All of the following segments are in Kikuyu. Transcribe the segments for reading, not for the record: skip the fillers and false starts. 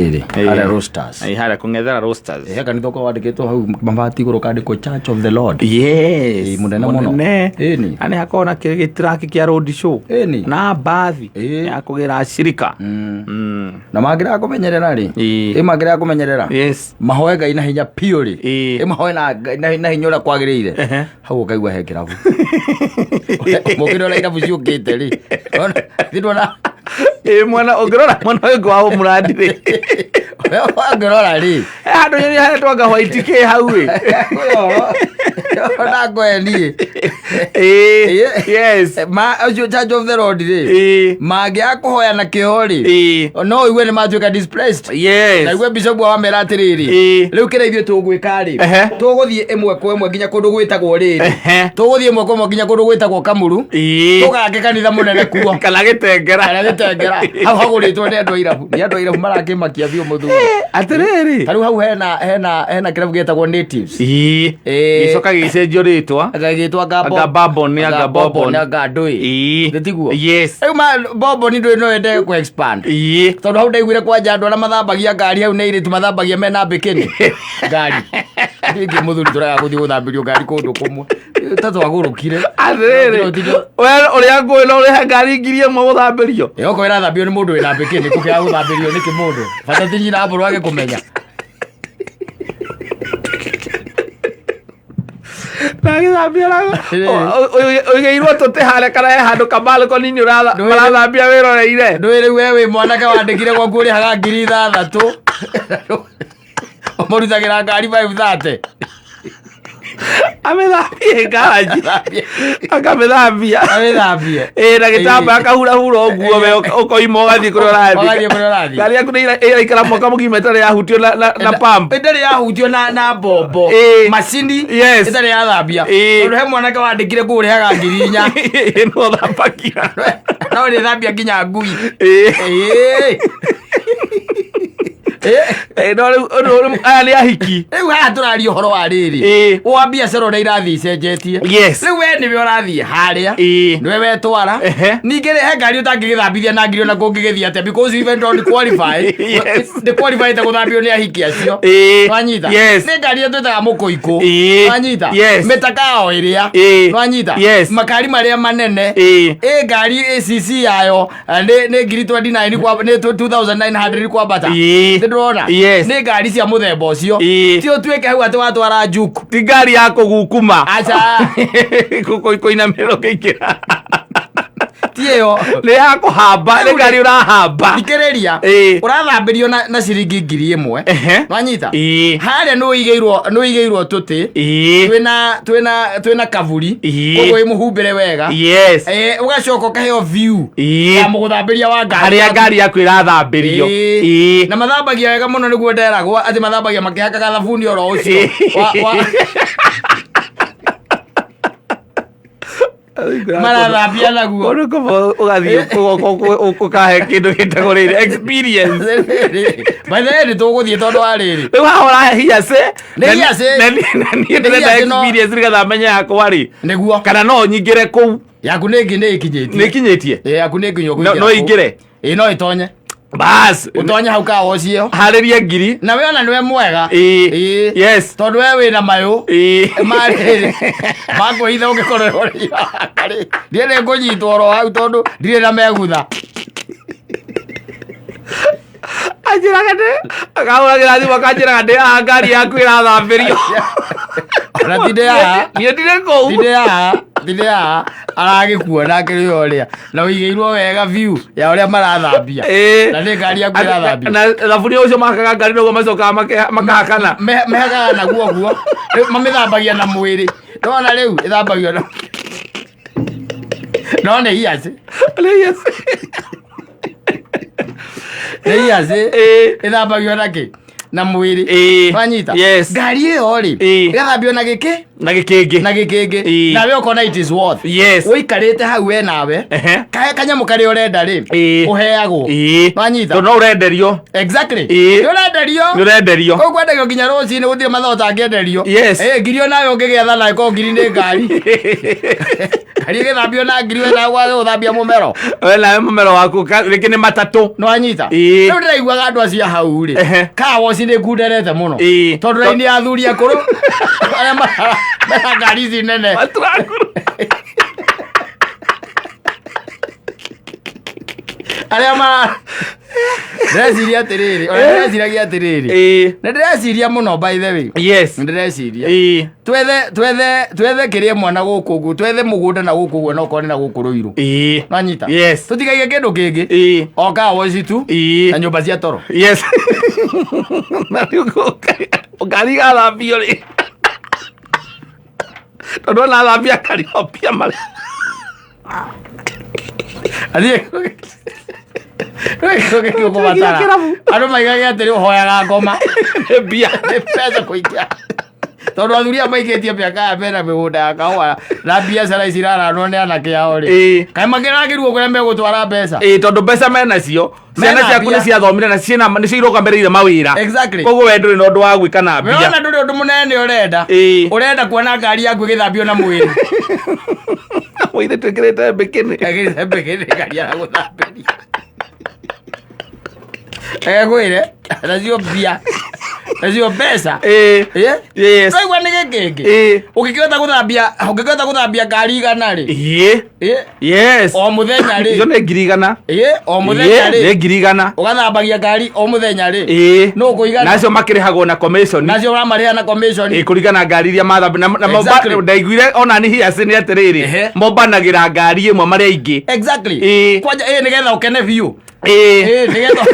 Ĩrĩ harĩa Roasters. Ĩ, harĩa kũng'ethera Roasters. He kanitha ũkoragwo wandĩkĩtwo hau mabati igũrũ kandĩkwo Church of the Lord. Yes. Ĩ, mũnene mũno. Mũnene. Ĩni. Na nĩ hakoragwo na gĩtiraki kĩa road show. Ĩni. Na mbathi Ĩ. ya kũgĩra acirika. Na mangĩrega kũmenyerera rĩ. Ĩ. Ĩ mangĩrega kũmenyerera. Yes. Mahoe Ngai na hinya biũ rĩ. Ĩ. Ĩ mahoe na hinya ũrĩa kwagĩrĩire. Ehe. Hau ũkaigua he kĩrabu. Mũkĩrora irabu ciũkĩte rĩ. Ndona Ĩ mwana ũngĩrora mwana ũyũ wa ũmũrandi rĩ. Ũngĩrora rĩ. He handũ nyoni haretwo anga white kĩ hau ĩ. Ona ngoe niĩ. Ĩ. Yes. Ma ũcio Church of the Lord rĩ. Ĩ. Mangĩaga kũhoya na kĩo rĩ. Ĩ. No ũigue nĩ matuĩka displaced. Yes. Na igue bishop wao amera atĩrĩrĩ. Ĩ. Rĩu kĩrĩa ithuĩ tũgwĩka rĩ. Ehe. Tũgũthiĩ ĩmwe kwa ĩmwe nginya kũndũ gwĩtagwo rĩrĩ. Ehe. Tũgũthiĩ ĩmwe kwa ĩmwe nginya kũndũ gwĩtagwo Kamuru. Ĩ. Tũgake kanitha mũnene kuo. Kana gĩtengera. Kana gĩtengera. Hau hagũrĩtwo nĩ andũ a irabu. Nĩ andũ a irabu marakĩmakia biũ mũthuri. Atĩrĩrĩ. Ta rĩu hau hena kĩrabu gĩtagwo Natives. Ĩ. Ĩ. Gĩcoka gĩgĩcenjio rĩtwa. Anga gĩtwa anga Anga Bourbon, anga Bourbon. Anga ndũĩ. Ĩ. Nĩ tiguo? Yes. Rĩu ma Bourbon ndũĩ no ende kũ expand. Ĩ. Tondũ hau ndaiguire kwanja andũ arĩa mathambagia ngari hau nĩ airĩtu mathambagia mena mbikini. Ngari. Ningĩ mũthuri tũraga gũthiĩ gũthambĩrio ngari kũndũ kũmwe. Ta twagũrũkire. Atĩrĩrĩ. We ũrĩa ngũĩ no ũrĩhe ngari 1000 gũthambĩrio. Ĩ okorwo ĩrathambio nĩ mũndũ wĩna mbikini kũkĩaga gũthambĩrio nĩkĩ mũndũ. Bata ti nyina mbũrũ age kũmenya. Ndagĩthambia ũigĩirwo tũtĩ harĩa kana he handũ kabalkoni-inĩ ũrathambia wĩroreire. Ndũĩ rĩu we wĩ mwanake wandĩkire gwaku ũrĩhaga 6,000. Ũmũrutagĩra ngari 530. Amĩthambie ngaraji. Akamĩthambia. Amĩthambie. Ĩ na gĩtambaya akahurahura ũguo we ũkoima ũgathiĩ kũrĩa ũrathiĩ. Ũgathiĩ kũrĩa ũrathiĩ. Ngari yaku nĩ ĩraikara mwaka mũgima ĩtarĩ yahutio na pump. Ĩtarĩ yahutio na mbombo. Ĩ. Macini. Yes. Ĩtarĩ yathambia. Ĩ. Tondũ he mwanake wandĩkire kũu ũrĩhaga 4,000. Ĩ no thambagia. No ũrĩthambia nginya ngui. Ĩ. Ĩ. Ĩ. Ĩ, no rĩu rĩu aya nĩ ahiki. Rĩu haha tũraria ũhoro wa rĩrĩ. Ĩ. Wa biacara ũrĩa irathiĩ icenjetie. Yes. Rĩu we nĩwe ũrathiĩ harĩa. Ĩ. Nĩwe wetwara. Ehe. Ningĩ rĩ, he ngari ũtangĩgĩthambithia na ngiri ona kũngĩgĩthiĩ atĩa because you even don't qualify. Yes. Ndĩ qualify ta gũthambio nĩ ahiki acio. Ĩ. Nwanyita. Yes. Nĩ ngari ĩyo twĩtaga mũkũikũ. Ĩ. Nwanyita. Yes. Mĩtakao ĩrĩa. Ĩ. Nwanyita. Yes. Makari marĩa manene. Ĩ. Ĩ ngari CC yayo nĩ ngiri 29 kwa nĩ 2900 kwambata. Ĩ. Nĩ ndĩrona. Yes. Nĩ ngari cia mũthemba ũcio. Ĩ. Ti ũtuĩke hau atĩ watwara njuku. Ti ngari ya kũgukuma. Aca. Kũinamĩrĩra ũkĩingĩra. Ti ĩyo. Nĩ ya kũhamba, nĩ ngari ũrahamba. Thikĩrĩria. Ĩ. Ũrathambĩrio na ciringi 1000. Ehe. Nwanyita. Ĩ. Harĩa nĩ ũigĩirwo tũtĩ. Ĩ. Twĩna kavuri. Ĩ. Koguo ĩmũhumbĩre wega. Yes. Ũgacoka ũkaheo view. Ĩ. Ya mũgũthambĩria wa ngari. Harĩa ngari yaku ĩrathambĩrio. Ĩ. Ĩ. Na mathambagia wega mũno nĩguo nderagwo atĩ mathambagia makĩhakaga thabuni oro ũcio. Marathambia naguo. Ũndũ kũba ũgathiĩ ũkahe kĩndũ gĩtagwo rĩrĩ experience. By the way nĩ tũgũthiĩ tondũ wa rĩrĩ. Rĩu haha ũrahe hearsay. Nĩ hearsay. Na niĩ ndĩrenda hearsay no- experience nĩgetha menye yakwa rĩ. Nĩguo. Kana no nyingĩre kũu. Yaku nĩ ĩngĩ nĩ ĩkinyĩtie. Nĩ ĩkinyĩtie? Ĩ, yaku nĩ ĩkinyio No kũingĩra no kũu. ingĩre. Ĩ, no ĩtonye. Bas. Ũtonye hau car wash ĩyo. Harĩrie ngiri. Na we ona nĩwe mwega. Ĩ. Ĩ. Yes. Tondũ we wĩna mayũ. Ĩ. Marĩrĩ. Makwĩhitha ũngĩkorwo ũrĩ rĩ. Niĩ nĩ ngũnyitwo oro hau tondũ ndirĩ na megutha. Anjĩraga ndĩ akahũragĩra thimũ akanjĩraga ndĩ haha ngari yaku ĩrathambĩrio. Ona ti ndĩ haha. Niĩ ndirĩ kũu. Ti ndĩ haha. Ti ndĩ haha. Aragĩkuona akĩrĩ ũrĩa. Na ũigĩirwo wega view ya ũrĩa marathambia. Ĩ. Na nĩ ngari yaku ĩrathambio. Na thabuni ũcio mahakaga ngari noguo macokaga makahakana. Mehakaga naguo guo. Rĩu mamĩthambagia na mwĩrĩ. Nĩwona rĩu ĩthambagio na no nĩ hearsay. Nĩ hearsay. Nĩ hearsay. Ĩ. Ĩthambagio na kĩ? Na mwĩrĩ. Ĩĩ. Wanyita? Yes. Ngari ĩyo rĩ, Ĩĩ. ĩgathambio na gĩkĩ Na gĩkĩngĩ. na gĩkĩngĩ. Ĩĩ. Nawe ũkona it is worth. Yes. Ũikarĩte hau we nawe. Ehe. Kae kanyamũ karĩa ũrenda rĩ, Ĩĩ. ũheagwo. Ĩĩ. Wanyita? Tondũ no ũrenderio. Exactly. Ĩĩ. Nĩ ũrenderio. Nĩ ũrenderio. Kũu kwendagio nginya rũcinĩ gũtirĩ mathaa ũtangĩenderio. Yes. Ĩĩ, ngiri onawe ũngĩgĩetha na ĩkorwo ngiri nĩ ngari. Ngari ĩgĩthambio na ngiri we nawe wage gũthambia mũmero. We nawe mũmero waku rĩngĩ nĩ matatũ. Nĩ wanyita? Ĩĩ. Rĩu ndĩraiguaga andũ acio a hau rĩ. Ehe. Car wash nĩ ĩkunderete mũno. Ĩĩ. Tondũ raini ya athuri akũrũ arĩa mena ngari ici nene. Maturakuru. Arĩa ma ndĩreciria atĩrĩrĩ, ona ndĩreciragia atĩrĩrĩ. Ĩĩ. Nĩ ndĩreciria mũno by the way. Yes. Nĩ ndĩreciria. Ĩĩ. Twethe kĩrĩa mwana gũkũ ũguo, twethe mũgũnda na gũkũ ũguo na okorwo nĩ na gũkũ Rũirũ. Ĩĩ. Nwanyita? Yes. Tũtigaige kĩndũ kĩngĩ. Ĩĩ. O car wash tu Ĩĩ. na nyũmba cia toro. Yes. Na rĩu ngari igathambio rĩ. Tondũ ona athambia akarĩhwo mbia marĩa. Athiĩ ũkũbatara. Kĩrabu. Andũ maigage atĩrĩ ũhoyaga ngoma. Nĩ mbia. Nĩ mbeca kũingĩra. Tondũ athuri aya maikĩtie mĩaka ya mena mĩgũnda ya kahũa na biacara ici iraranwo nĩ anake ao rĩ. Ĩĩ. Kaĩ makĩragĩrwo kũrĩa megũtwara mbeca. Ĩĩ tondũ mbeca menacio ciana Mena ciaku mbia. nĩ ciathomire na ciĩna nĩcio irũgamĩrĩire mawĩra. Exactly. Koguo we ndũrĩ na ũndũ wa gwĩka na mbia. Wona ndũrĩ ũndũ mũnene ũrenda. Ĩĩ. Ũrenda kuona ngari yaku ĩgĩthambio na mwĩrĩ. Mũirĩtu ĩkĩrĩte mbikini. Ĩkĩrĩte mbikini ngari ya gũthambĩria. Ekwĩre nacio mbia nacio mbeca. Ĩĩ. Ĩĩ. Yes. Twaigua nĩ gĩkĩngĩ. Ĩĩ. Ũngĩkĩhota gũthambia ngari 100 rĩ. Ĩĩ. Ĩĩ. Yes. O mũthenya Icio rĩ. nĩ 100,000. Ĩĩ, o mũthenya Ĩĩ, nĩ rĩ. 100,000. Ũgathambagia ngari o mũthenya rĩ. Ĩĩ. Nũ ũkũigana? Nacio makĩrĩhagwo na commission. Nacio ũramarĩha na commission. Ĩĩ, kũringana ngari iria mathambia na Exactly. ndaiguire ona nĩ hiaci nĩ atĩrĩrĩ Ehe. mombanagĩra ngari ĩmwe marĩ aingĩ. Exactly. Ĩĩ. Kwanja ĩĩ nĩgetha ũkene biũ. Ĩĩ. Ĩĩ nĩgetha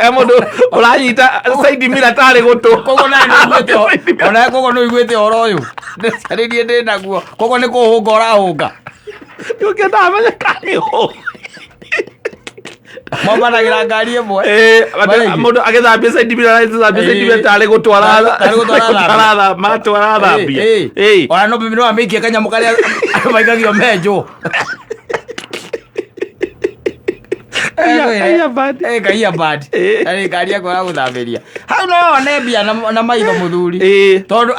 E mũndũ ũranyita side mirror tarĩ gũtũ. koguo nawe nĩ ũiguĩte onawe koguo nĩ ũiguĩte ũhoro ũyũ ndĩcarĩrie ndĩ naguo koguo nĩ kũhũnga ũrahũnga. Ũkĩendaga menye karĩ hũ. Mombanagĩra ngari ĩmwe. Ĩĩ, Marĩ aingĩ. mũndũ agĩthambia side mirror agĩthambia side mirror tarĩ gũtũ Tarĩ gũtũ arathambia. maratũ arathambia. Ĩĩ, Ĩĩ. Ona no amĩikie kanyamũ karĩa andũ maikagio menjwo. Kaiya bad. Ĩĩ, kaiya bad. Ĩĩ. Arĩ ngari yakwa ya gũthambĩria. Hau no wone mbia na maitho mũthuri. Ĩĩ. Tondũ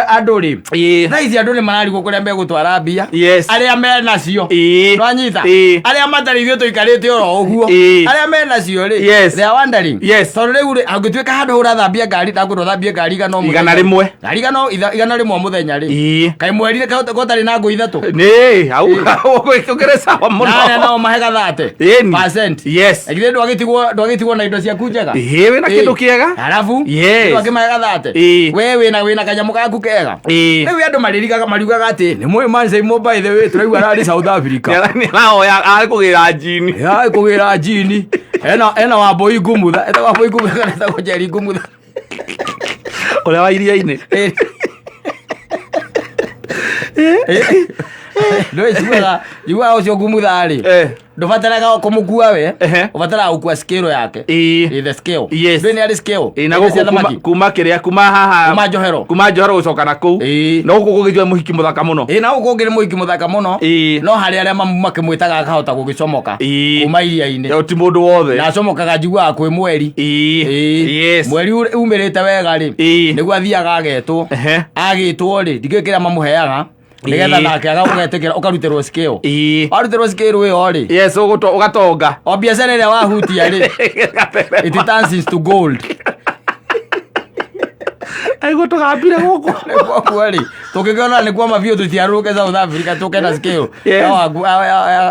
andũ rĩ, Ĩĩ. thaa ici andũ nĩ mararigwo kũrĩa megũtwara mbia. Yes. Arĩa menacio. Ĩĩ. Nwanyita? Ĩĩ. Arĩa matarĩ ithuĩ tũikarĩte oro ũguo. Ĩĩ. Arĩa menacio rĩ, Yes. they are wondering. Yes. Tondũ rĩu rĩ, angĩtuĩka handũ ũrathambia ngari, ndakwĩra ũthambie ngari 100 o mũthenya. 100. Ngari 100 o mũthenya rĩ. Ĩĩ. Kaĩ mweri gũtarĩ na ngũ 3. Nĩ, hau ũkĩrĩ sawa mũno. Na arĩa nao mahe gathate. Ĩni. Percent. Yes. Na githĩ ndwagĩtigwo na indo ciaku njega. Ĩĩ, wĩna kĩndũ kĩega. Arabu. Yes. Ndwakĩmahe gathate. Ĩĩ. We wĩna kanyamũ gaku kega. Ĩĩ. Rĩu andũ marĩrigaga mariugaga atĩ nĩ mũĩ Mansa Mo by the way tũraigua ararĩ South Africa. Nĩarahoya arĩ kũgĩra njini. Ararĩ kũgĩra njini. Ena Wambũi Ngumutha, etagwo Wambũi Ngumutha kana etagwo Njeri Ngumutha. Ũrĩa wa iria-inĩ. Ndũĩ njiguaga ũcio Ngumutha rĩ. Eh. Ndũbataraga kũmũkua we, Ehe. ũbataraga gũkua scale yake. Ĩĩ. Ĩĩ, the scale. Yes. Ndũĩ nĩ arĩ scale. Ĩĩ, na Ĩĩ, cia gũkũ thamaki. kuma kĩrĩa kuma haha Kuma njohero. kuma njohero gũcoka na kũu. Ĩĩ. Na gũkũ kũngĩ mũhiki mũthaka mũno. Ĩĩ, na gũkũ ũngĩ nĩ mũhiki mũthaka mũno. Ĩĩ. No harĩ arĩa makĩmwĩtaga akahota gũgĩcomoka. Ĩĩ. Kuma iria-inĩ. Yo, ti mũndũ wothe. Na acomokaga njiguaga kwĩ mweri. Ĩĩ. Ĩĩ. Yes. Mweri umĩrĩte wega rĩ. Ĩĩ. Nĩguo athiaga agetwo. Ehe. Agĩtwo rĩ, ndikĩũĩ kĩrĩa mamũheaga. Nĩgetha Ĩĩ. nake ũgetĩkĩra ũkarutĩrwo scale. Ĩĩ. Warutĩrwo scale ĩyo rĩ. Yes, ũgatonga. O biacara ĩrĩa wahutia rĩ. It turns into gold. Aigua tũgambire gũkũ. Koguo rĩ, tũngĩkĩona nĩ kuoma biũ tũtiarũrũke South Africa tũke na scale. Yes.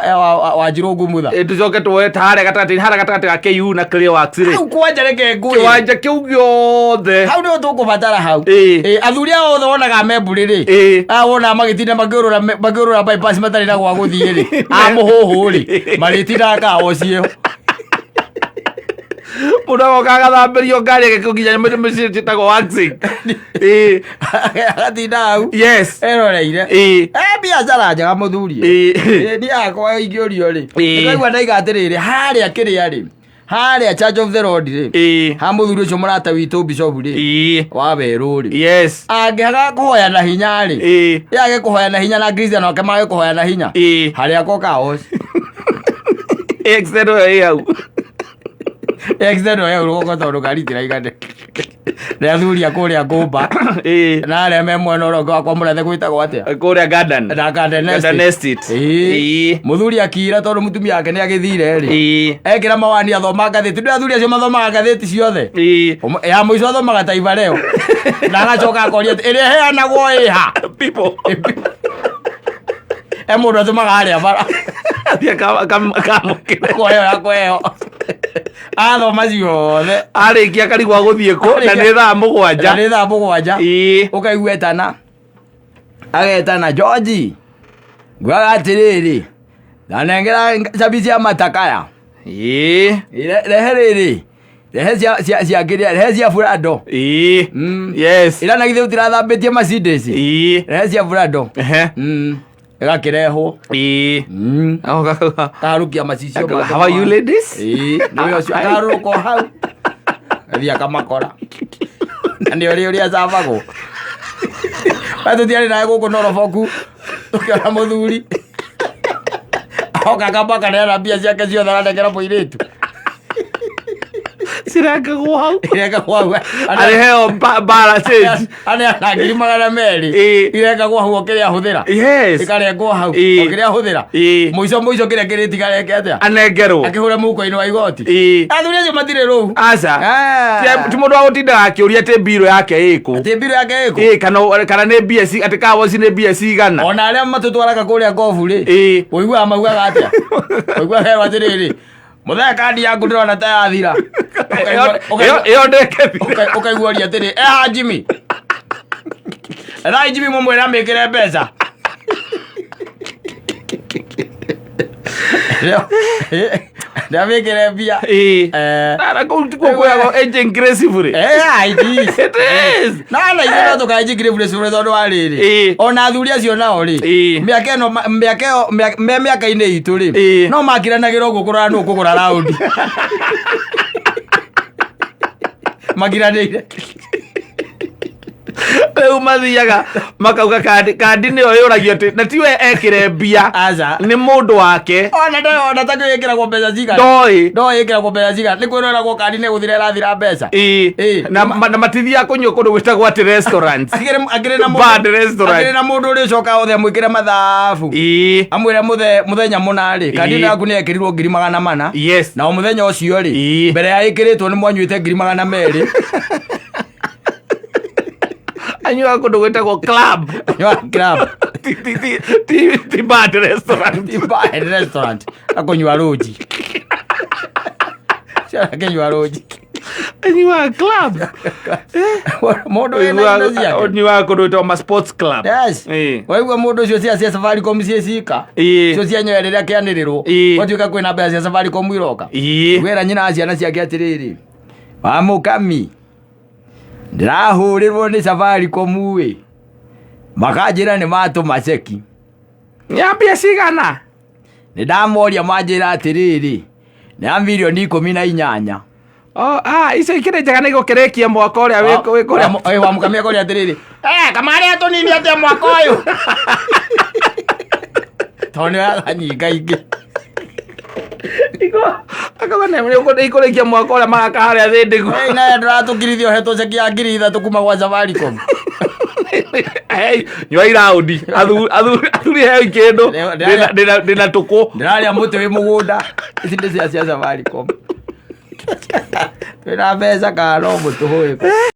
Ya Wanjirũ Ngumutha. Ĩĩ, tũcoke tuoe ta harĩa gatagatĩ harĩa gatagatĩ ga KU na Clearworks rĩ. Hau kwanja reke ngwĩre. Kĩwanja kĩu gĩothe. Hau nĩho tũkũbatara hau. Ĩĩ. Ĩĩ, athuri aya othe wonaga me mbũrĩ rĩ. Ĩĩ. Aya wonaga magĩtinda makĩũrũra bypass matarĩ na gwa gũthiĩ rĩ. A mũhũhũ rĩ. Marĩtindaga car wash ĩyo. Mũndũ agoka agathambĩrio ngari agĩkũ nginya mĩciĩ ciĩtagwo waxing. Ĩĩ. Agatinda hau. Yes. Eroreire. Ĩĩ. Biacara njega mũthuri. Ĩĩ. Ĩĩ, niĩ hakwa ingĩũrio rĩ. Ĩĩ. Nĩndaigua ndaiga atĩrĩrĩ, harĩa kĩrĩa rĩ. Harĩa Church of the Lord rĩ, ha mũthuri ũcio mũrata witũ bishop rĩ, wa werũ rĩ, angĩaga kũhoya na hinya rĩ, yage kũhoya na hinya na Christian wake mage kũhoya na hinya, harĩa ko kaos. Extend ĩyo ĩ hau. Extend ĩyo rũgongo tondũ ngari itiraigana. Nĩ athuri a kũrĩa ngũmba na arĩa me mwena ũrĩa ũngĩ wa kwa mũrethe gwĩtagwo atĩa? Kũrĩa garden. Na Garden Garden Estate. Estate. Mũthuri akira tondũ mũtumia wake nĩ agĩthire rĩ, ekĩra mawani athoma ngathĩti. Ndĩ athuri acio mathomaga ngathĩti ciothe. Ya mũico athomaga Taifa Leo na agacoka akoria atĩ ĩrĩa ĩheanagwo ĩha. People. E mũndũ atũmaga harĩa bara. Athiĩ akamũkĩra. Kwaheo ya kwaheo athoma ciothe. Arĩkia akarigwo agũthiĩ kũ na nĩ thaa 7. Na nĩ thaa 7. Ũkaigua etana, agetana George, nguaga atĩrĩrĩ, ndanengera cabi cia matakaya. Rehe rĩrĩ, rehe cia kĩrĩa, rehe cia burando. Ira na githĩ ũtirathambĩtie Mercedes? Rehe cia burando. Ĩgakĩrehwo. Kaharũkia macicio make. How are you ladies? Nĩwe ũcio akaharũrũka o hau, athiĩ akamakora na nĩ ũrĩ ũrĩa acabagwo. We tũtiarĩ nawe gũkũ Noroboku tũkĩona mũthuri oka akamba akaneana mbia ciake ciothe aranengera mũirĩtu. Cirengagwo hau. Irengagwo hau. Arĩheo bara change. Aneana 200,000. Irengagwo hau o kĩrĩa ahũthĩra. Ĩkarengwo hau o kĩrĩa ahũthĩra. Mũico mũico kĩrĩa kĩrĩtigara eke atĩa? Anengerwo. Akĩhũre mũhuko-inĩ wa igoti. Athuri acio matirĩ rũu. Aca. Ti mũndũ wa gũtindaga akĩũria atĩ mbirũ yake ĩkũ. Atĩ mbirũ yake ĩkũ. Kana nĩ mbia atĩ kawoci nĩ mbia cigana. Ona arĩa matũtwaraga kũrĩa ngobu rĩ, ũiguaga maugaga atĩa? Ũiguaga herwo atĩrĩrĩ, mũthee kandi yaku ndĩrona ta yathira. Ĩyo ndĩkĩthire. Ũkaigua ũria atĩrĩ, eha Jimmy. Ethai Jimmy mũmwĩre amĩkĩre mbeca. Ndamĩkĩre mbia. Na kũu tikuo kwĩragwo aging gracefully. It is. It is. Na na ithuĩ no tũkae gracefully tondũ wa rĩrĩ. Ona athuri acio nao rĩ, mĩaka ĩno mĩaka ĩyo me mĩaka-inĩ itũ rĩ, no makiranagĩra ũguo kũrora nũ ũkũgũra raundi. Makiranĩire. Rĩu mathiaga makauga kandi nĩyo yũragio atĩ na tiwe ekĩre mbia. Aca. Nĩ mũndũ wake. Ona ndoĩ ona ta ĩkĩragwo mbeca cigana. Ndoĩ. Ndoĩ ĩkĩragwo mbeca cigana. Nĩ kwĩroragwo kandi nĩ gũthira ĩrathira mbeca. Na matithiaga kũnyua kũndũ gwĩtagwo atĩ restaurants. Akĩrĩ na mũndũ. Bad restaurant. Akĩrĩ na mũndũ ũrĩa ũcokaga othe amwĩkĩre mathabu. Amwĩre mũthenya mũna rĩ, kandi ĩno yaku nĩ yekĩrirwo 400,000. Na o mũthenya ũcio rĩ, mbere ya ĩkĩrĩtwo nĩ mwanyuĩte 200,000. Anyuaga kũndũ gwĩtagwo club. Anyuaga club. Ti bad restaurant. Ti bad restaurant. Akũnyua rũnji. Akĩnyua rũnji. Anyuaga club. Mũndũ wĩna indo ciake. Anyuaga kũndũ gwĩtagwo ma sports club. Yes. Waigua mũndũ ũcio cia Safaricom ciĩ cika. Cio cia nyoya rĩrĩa kĩanĩrĩrwo. Gwatuĩka kwĩna mbeca cia Safaricom iroka. Wĩra nyina wa ciana ciake atĩrĩrĩ, wa mũkami, ndĩrahũrĩrwo nĩ Safaricom ĩ, makanjĩra nĩ matũma ceki. Ya mbia cigana? Nĩ ndamoria manjĩra atĩrĩrĩ, nĩ ya 18,000,000. Oh, icio ikĩrĩ njega nĩ gũkĩrĩkia mwaka ũrĩa wĩ kũrĩa. Wa mũkami akoria atĩrĩrĩ, kamarĩa tũnini atĩa mwaka ũyũ? Tondũ nĩ oyaga nyingaingĩ. Akauga nĩ ikũrĩkia mwaka ũrĩa maraka harĩa thĩ ndĩgu. Nawe ndũratũkirithia ũhetwo ceki ya 3,000 kuma gwa Safaricom. Hey, nyua iraundi. Athuri heo kĩndũ. Ndĩna tũkũ. Ndĩrarĩa mũtĩ wĩ mũgũnda. Ici nĩ cia Safaricom. Twĩna mbeca kana no mũtũhũĩ.